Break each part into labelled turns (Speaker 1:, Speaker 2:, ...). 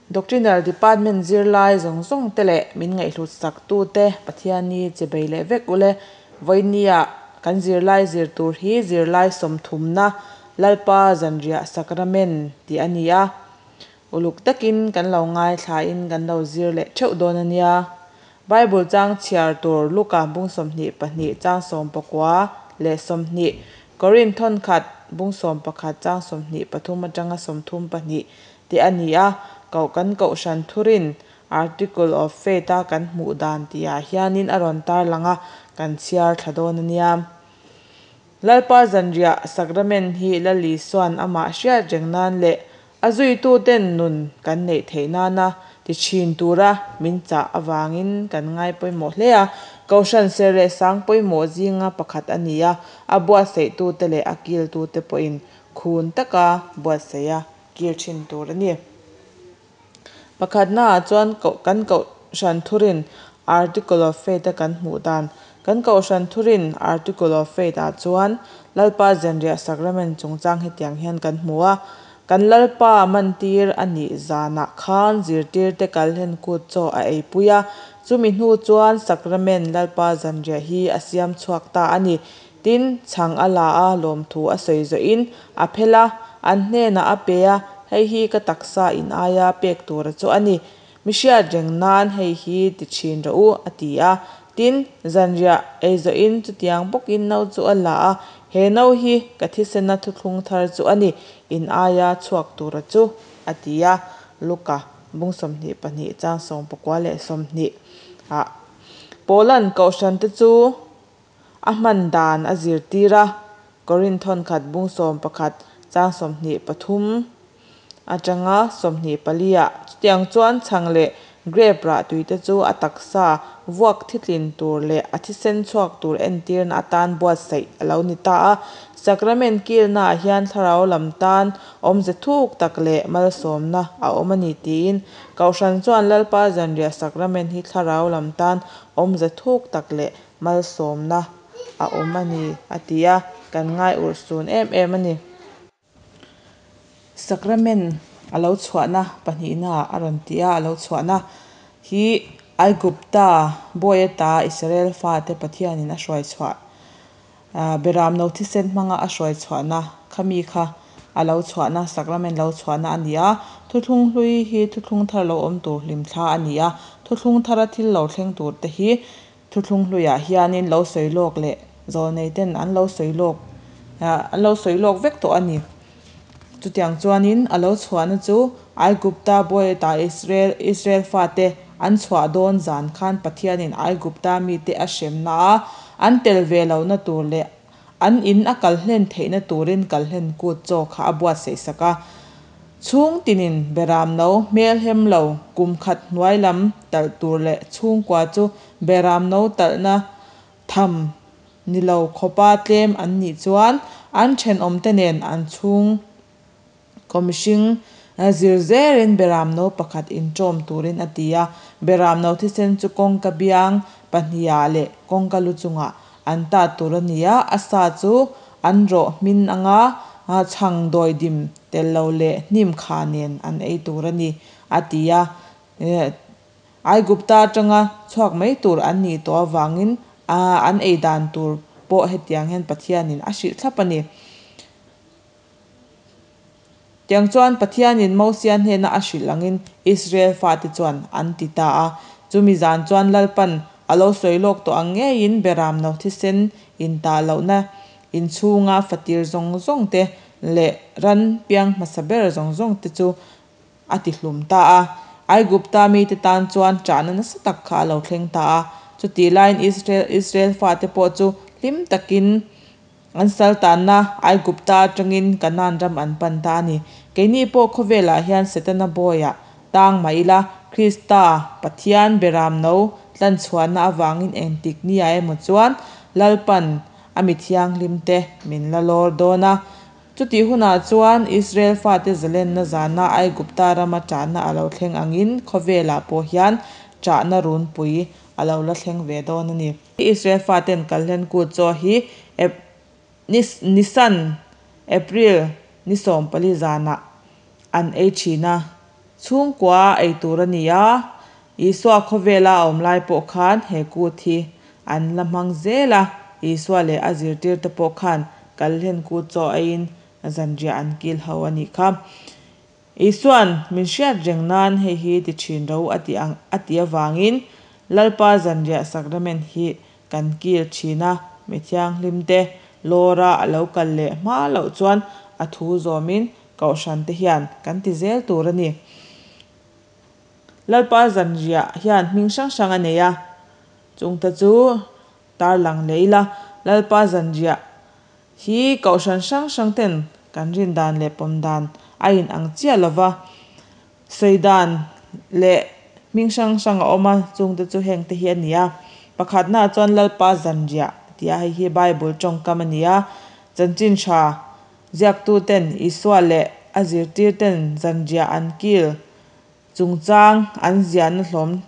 Speaker 1: Doctrinal Department zirlai zawng zawng te leh min ngaihhlut sak tu te Pathianni che bei leh vek ule. Vawinia kan zirlai zir tur hi zirlai sawmthumna Lalpa Zanriah Sacrament tih a ni a. Uluk takin kan lo ngaithlain kan lo zir leh theuh dawn a nia. Bible chang chhiar tur Luka bung 22 chang 19 leh 20, Korinth thawnkhat bung 11 chang 23 atanga 32 te a ni a, koh kan Kohhran Thurin, Article of Faith a kan hmuh dan tihah hianin a rawn tarlang a, kan chhiar thla dawn a nia. Lalpa Zanriah Sacrament hi Lal Isua'n amah hriat reng nan leh a zuituten nun kan neih theih nana ti thin tura min chah avangin kan ngai pawimawh hle a. Kohhran ser leh sang pawimawh zinga pakhat a ni a, a buatsaihtute leh a kiltute pawhin khun taka buatsaih a kil thin tur a ni. Pakhatnaah chuan kan Kohhran Thurin, Article of Faith a kan hmuh dan. Kan Kohhran Thurin, Article of Faith ah chuan Lalpa Zanriah Sacrament chungchang hetiang hian kan hmu a, Kan Lalpa mantir a nih zanah khan zirtirte kalhen kut chaw a eipui a, chumi hnu chuan Sacrament Lalpa Zanriah hi a siam chhuak ta a ni. Tin, chhang a la a, lawmthu a sawi zawhin a phel a, an hnenah a pe a, Hei hi ka taksa in aia pek tura chu a ni. Mi hriat reng nan hei hi ti thin rawh u, a ti a. Tin, zanriah ei zawhin chutiang bawkin no chu a la a, He no hi ka thisena thuthlung thar chu a ni, in aia chhuak tura chu, a ti a. Luka, bung 22 chang 19 leh 20 ah Paula'n Kohhrante chu A hman dan a zirtir a, Korinth thawnkhat bung 11 chang 23 atanga 24 ah chutiang chuan chhang leh grape rah tuite chu a taksa vuak thitlin tur leh a thisen chhuak tur entirna atan buatsaih a lo ni ta a. Sacrament kilnaah hian thlarau lam tan awmze thuk tak leh malsawmna a awm a ni tiin Kohhran chuan Lalpa Zanriah Sacrament hi thlarau lam tan awmze thuk tak leh malsawmna a awm a ni, a ti a, kan ngai urhsun em em a ni. Sacrament a lo chhuahna pahnihnaah a rawn ti a, a lo chhuahna hi Aigupta bawi ata Israel fate Pathianin a hruai chhuah, Beramno thisen hmanga a hruai chhuahna kha mi kha a lo chhuahna, Sacrament lo chhuahna a ni a. Thuthlung hlui hi thuthlung thar lo awm tur hlimthla a ni a, thuthlung thara thil lo thleng tur te hi Thuthlung hluiah hianin lo sawi lawk leh zawlneiten an lo sawi lawk an lo sawi lawk vek tawh a ni. Chutiang chuanin a lo chhuahna chu Aigupta bawiata Israel Israel fate an chhuah dawn zan khan Pathianin Aigupta mite a hremna a, an tel ve lohna tur leh An in a kal hlen theihna turin kal hlen kut chaw kha a buatsaih sak a. Chhung tinin beram no hmel hem lo kum khat hnuai lam talh tur leh chhungkua chu beram no talhna tham ni lo khawpa tlem an nih chuan an thenawmte nen an chhung Kaw mihring zir zerin beram no pakhat inṭawm turin a ti a. Beram no thisen chu kawngka biang pahnihah leh kawngka lu chungah an tat tur a ni a, a sa chu an rawh hmin anga chhang dawidim tel lo leh hnim kha nen an ei tur a ni, a ti a. Aigupta atanga chhuak mai tur an nih tawh avangin an ei dan tur pawh hetiang hian Pathianin a hrilh thlap a ni. Tiang chuan Pathianin Mosia hnena a hrilh angin Israel fate chuan an ti ta a. Chumi zan chuan Lalpan a lo sawi lawk tawh ang ngeiin Beram no thisen intah lohna inchhunga fatir zawng zawng te leh ran piang hmasa ber zawng zawng te chu a ti hlum ta a. Aigupta mite tan chuan ṭahna nasa tak kha a lo thleng ta a. Chutih laiin Israel Israel fate pawh chu hlim takin An sal tanna Aigupta atangin Kanaan ram an pan ta a ni. Keini pawh khawvelah hian Setana bawiah tang mah ila, Krista, Pathian beram no tlanchhuahna avangin engtik nia emaw chuan Lalpan a mi thianghlimte min la lawr dawn a. Chutih hunah chuan Israel fate zalenna zana Aigupta rama ṭahna a lo thleng angin khawvelah pawh hian ṭahna runpui a lo la thleng ve dawn a ni. Israel faten kalhlen kut chaw hi Ep Ni Nisan, April, ni 14 zanah an ei thin a. Chhungkua ei tur a ni a, Isua khawvela a awm lai pawh khan he kut hi an la hmang zel a, Isua leh a zirtirte pawh khan Kalhlen kut chaw eiin zanriah an kil ho a nih kha. Isua'n min hriat reng nan hei hi ti thin ro a tih ang a tih avangin Lalpa zanriah sakramen hi kan kil thin a, mi thianghlimte lawra a lo kal leh hma loh chuan a thu zawmin Kohhrante hian kan ti zel tur a ni. Lalpa zanriah hian hming hrang hrang a nei a, chungte chu tarlang leh ila. Lalpa zanriah hi kohhran hrang hrang ten kan rin dan leh pawm dan a in ang chiah lo va, sawi dan leh hming hrang hrang a awm a, chungte chu hengte hi a ni a. Pakhatnaah chuan Lalpa zanriah tih a hei hi Bible tawngkam a ni a, chanchin tha Ziaktuten Isua leh a zirtirten zanriah an kil chungchang an ziahna hlawm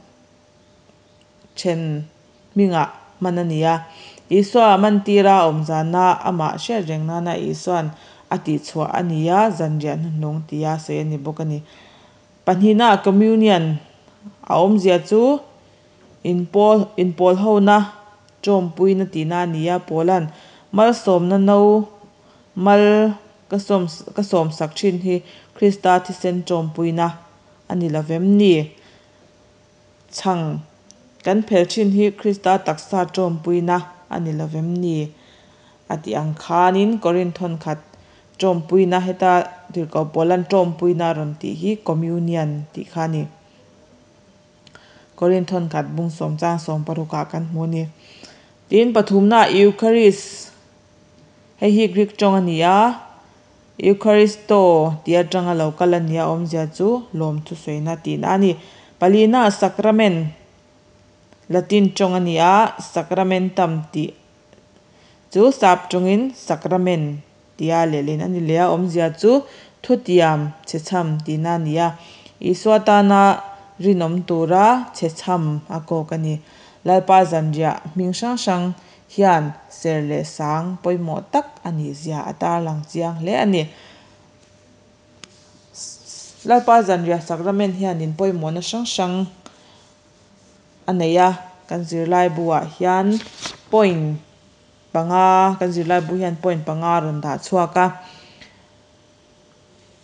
Speaker 1: then hmingah hman a ni a. Isua mantira a awm zana amah hriat reng nana Isua'n a tihchhuah a ni a, zanriah hnuhnung tia sawi a ni bawk a ni. Pahnihna, Communion a awmzia chu inpawl inpawlhona tawmpuina tihna a ni a, Paula'n malsawmna no Mal ka sawm ka sawmsak thin hi Krista thisen tawmpuina a ni lo vem ni? Chhang kan phel thin hi Krista taksa tawmpuina a ni lo vem ni? A tih ang khanin Korinth thawnkhat tawmpuina heta Tirhkoh Paula'n tawmpuina a rawn tih hi Communion tih kha a ni. Korinth thawnkhat bung sawm chang sawm parukah kan hmu a ni. Tin, pathumna Eucharist Hei hi Greek tawng a ni a, Eucharisto tih atanga lo kal a ni a, awmzia chu lawm thusawiina tihna a ni. Palina Sacrament, Latin tawng a ni a, Sacramentum tih chu sap tawngin Sacrament tia lehlin a ni leh a, awmzia chu thutiam chhechham tihna a ni a, Isua tana rinawm tura chhechham a kawk a ni. Lalpa zanriah hming hrang hrang hian ser leh sang pawimawh tak a nih zia a tarlang chiang hle a ni. Lalpa Zanriah Sacrament hianin pawimawhna hrang hrang a nei a, kan zirlaibu ah hian point panga, kan zirlaibu hian point panga a rawn dah chhuak a.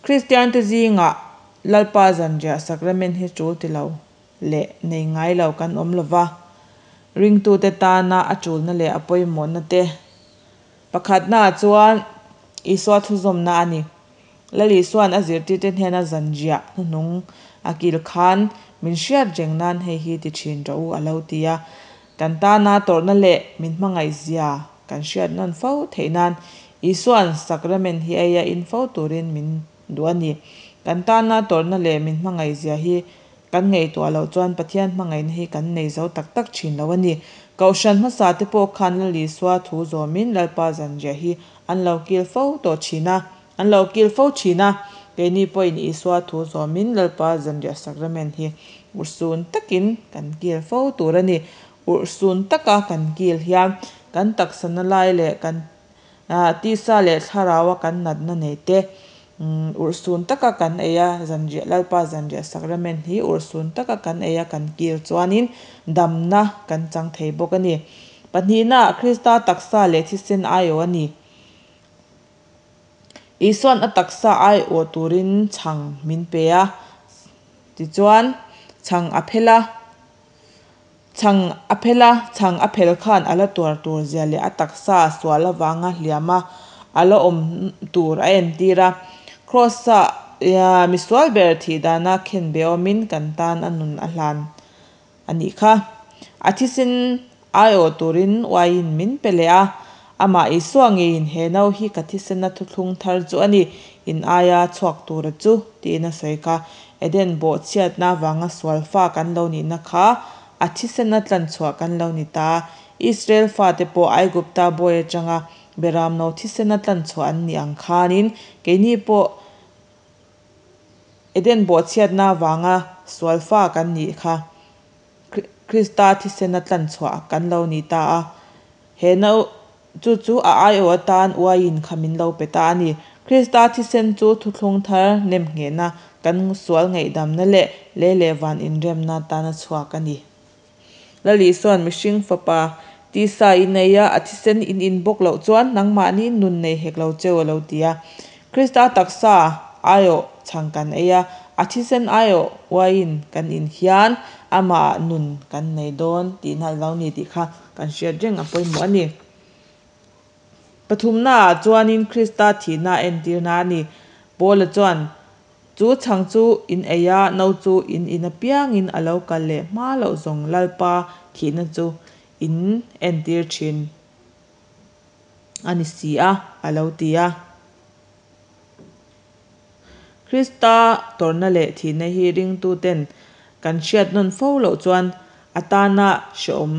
Speaker 1: Kristian te zingah Lalpa Zanriah Sacrament hi tul ti lo leh nei ngai lo kan awm lo va, ringtute tana a tulna leh a pawimawhna te. Pakhatnaah chuan Isua thuzawmna a ni. Lal Isua'n a zirtirte hnena zanriah hnuhnung a kil khan min hriat reng nan hei hi ti thin rawh u a lo ti a. Kan tana tawrhna leh min hmangaihzia kan hriat nawn fo theih nan Isua'n sakramen hi eia in fo turin min duh a ni. Kan tana tawrhna leh min hmangaihzia hi kan ngaihtuah loh chuan Pathian hmangaihna hi kan nei zo tak tak thin lo a ni. Kohhran hmasa te pawh khan Lal Isua thu zawmin Lalpa zanriah hi an lo kil fo tawh thin a, an lo kil fo thin a. Keini pawhin Isua thu zawmin Lalpa zanriah sakramen hi urhsun takin kan kil fo tur a ni. Urhsun taka kan kil hian kan taksa na lai leh kan Tisa leh thlaraua kan natna nei te, urhsun taka kan ei a, zanriah Lalpa zanriah sakramen hi urhsun taka kan ei a kan kil chuanin damna kan chang thei bawk a ni. Pahnihna, Krista taksa leh thisen aiawh a ni. Isua'n a taksa aiawh turin chhang min pe a, tichuan chhang a phel a. Chhang a phel a, chhang a phel khan a la tuar tur zia leh a taksa sual avanga hliam a a la awm tur a entir a. Kraws-a misual ber thih dana khenbe awmin kan tan a nun a hlan a nih kha. A thisen aiawh turin uaiin min pe leh a, amah Isua ngeiin he no hi ka thisena thuthlung thar chu a ni, in aia chhuak tura chu, tiin a sawi kha. Eden bawhchhiatna avanga sual fa kan lo nihna kha a thisena tlanchhuah kan lo ni ta. Israel fate pawh Aigupta bawi atanga Beramno thisena tlanchhuah an nih ang khanin keini pawh Eden bawhchhiatna avanga sual fa kan nih kha Krista thisena tlanchhuah kan lo ni ta a. He no chu chu a aiawh atan uaiin kha min lo pe ta a ni. Krista thisen chu thuthlung thar nemnghehna, kan sual ngaihdamna leh lei leh van inremna tana chhuak a ni. Lal Isua'n mihring fapa tisa in ei a, a thisen in in bawk loh chuan nangmahni nun nei hek lo cheu a lo ti a. Krista taksa aiawh chhang kan ei a, a thisen aiawh uaiin kan in hian amahah nun kan nei dawn tihna a lo ni tih kha kan hriat reng a pawimawh a ni. Pathumnaah chuanin Krista thihna a entirna a ni. Paula chuan, Chu chhang chu in ei a, no chu in in apiangin a lo kal leh hma loh zawng Lalpa thihna chu in entir thin a ni si a, a lo ti a. Krista tawrhna leh thihna hi ringtuten kan hriat nawn fo loh chuan a tana hrehawm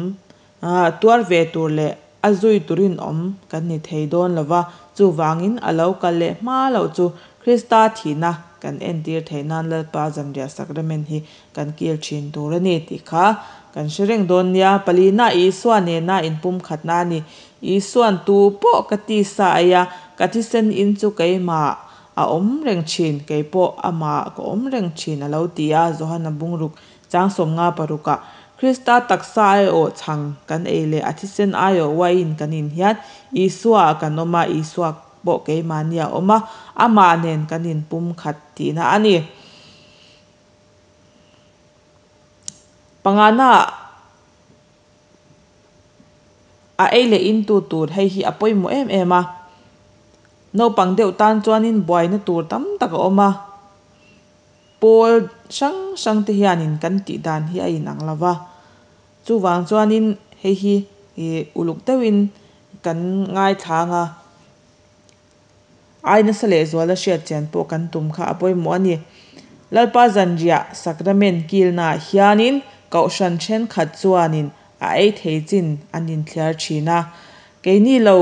Speaker 1: tuar ve tur leh a zui turin awm kan ni thei dawn lo va, chuvangin a lo kal leh hma loh chu Krista thihna kan entir theih nan Lalpa zanriah sakramen hi kan kil thin tur a ni tih kha kan hre reng dawn nia. Palina Isua nena inpumkhatna a ni. Isua'n tu pawh ka tisa ei a, ka thisen in chu keimah a awm reng thin, kei pawh amah ka awm reng thin a lo ti a, Johana bungruk Chang 56 ah, Krista taksa aiawh chhang kan ei leh a thisen aiawh uaiin kan in hian Isua ah kan awm a, Isua pawh keimahni a awm a, amah nen kan inpum khat tihna a ni. Pangana ah a ei leh intu tur hei hi a pawimawh em em a, naupang deuh tan chuanin buaina tur tam tak a awm a. Pawl hrang hrang te hianin kan tih dan hi a inang lo va, chuvang chuanin hei hi ih uluk deuhin kan ngaithla ang a, ai nasa lehzuala hriat chian pawh kan tum kha a pawimawh a ni. Lalpa zanriah sakramen kilnaah hianin kohhran thenkhat chuanin a ei thei chin an inthliar thin a, keini lo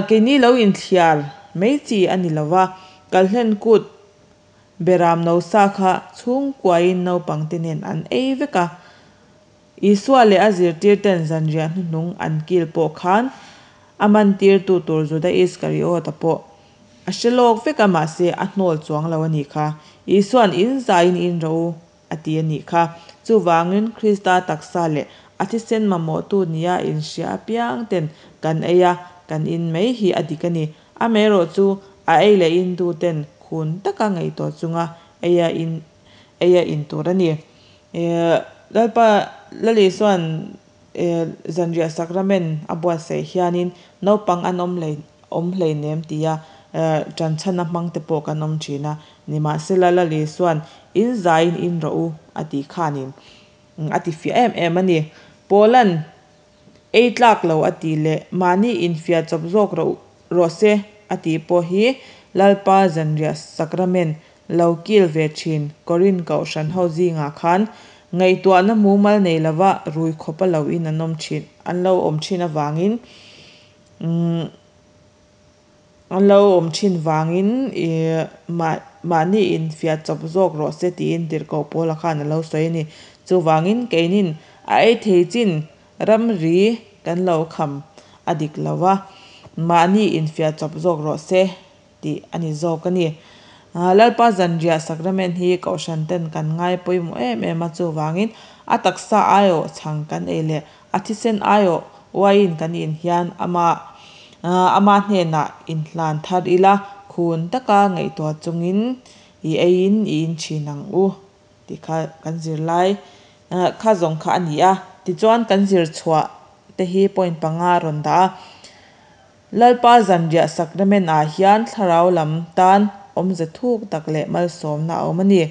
Speaker 1: keini lo inthliar mai chi a ni lo va, kalhlen kut Beram no sa kha chhungkuain naupangte nen an ei vek a. Isua leh a zirtirten zanriah hnuhnung an kil pawh khan a mantirtu tur Juda Iskariota pawh a hre lawk vek a, mahse a hnawl chuang lo a nih kha. Isua'n in zaiin in rawh u a ti a nih kha. Chuvangin Krista taksa leh a thisen mamawhtu nia inhria apiangten kan ei a, kan in mai hi a dik a ni. Amaherawhchu, a ei leh in tuten khun taka ngaihtuah chunga ei a in ei a in tur a ni. Lalpa Lalisuan zanriah sakramen a buatsaih hianin naupang an awm hlei awm hleinem tia tanchhana hmang te pawh kan awm thin a. Nimahsela Lalisuan in zaiin in rawh u a tih khanin a ti fiah em em a ni. Paula'n Ei tlak lo a tih leh mahni infiah chawp zawk rawh rawh se a tih pawh hi Lalpa zanriah sakramen lo kil ve thin Korin kohhran ho zingah khan ngaihtuahna mumal nei lova rui khawpa lo in an awm thin an lo awm thin avangin An lo awm thin vangin ih mahni infiah chawp zawk rawh se tiin tirhkoh Paula khan a lo sawi a ni. Chuvangin keinin a ei thei chin ramri kan lo kham a dik lo va, mahni infiah chawp zawk rawh se tih a ni zawk a ni. Lalpa zanriah sakramen hi kohhran ten kan ngai pawimawh em em a, chuvangin a taksa aiawh chhang kan ei leh A thisen aiawh uaiin kan in hian ama ama hnenah inhlan thar ila, khun taka ngaihtuah chungin i eiin i in thin ang u tih kha kan zirlai kha zawng kha a ni a. Tichuan kan zir chhuah te hi point panga a rawn dah a. Lalpa zanriah sakramen ah hian thlarau lam tan awmze thuk tak leh malsawmna a awm a ni.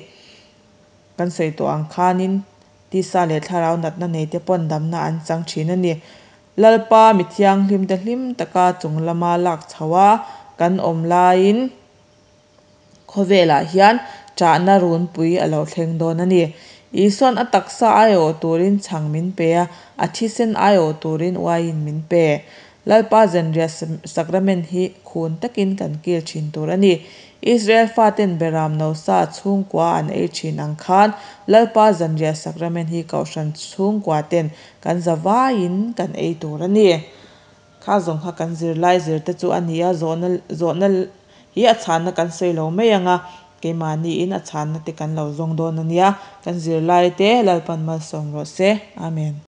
Speaker 1: Kan sawi tawh ang khanin tisa leh thlarau natna neite pawn damna an chang thin a ni. Lalpa mi thianghlimte hlim taka chung lama lak chho a kan awm laiin khawvelah hian ṭahna runpui a lo thleng dawn a ni. Isua'n a taksa aiawh turin chhang min pe a, a thisen aiawh turin uaiin min pe. Lalpa zanriah sakramen hi khun takin kan kil thin tur a ni. Israel faten Beram Nosa chhungkua an ei thin ang khan Lalpa zanriah sakramen hi Kohhran chhungkua ten kan zavaiin kan ei tur a ni. Kha zawng kha kan zirlai zir te chu a ni a, zawhna zawhna hi Hi a chhanna kan sawi lo mai ang a, keimahniin a chhanna te kan lo zawng dawn a nia. Kan zirlaite Lalpan malsawm rawh se. Amen.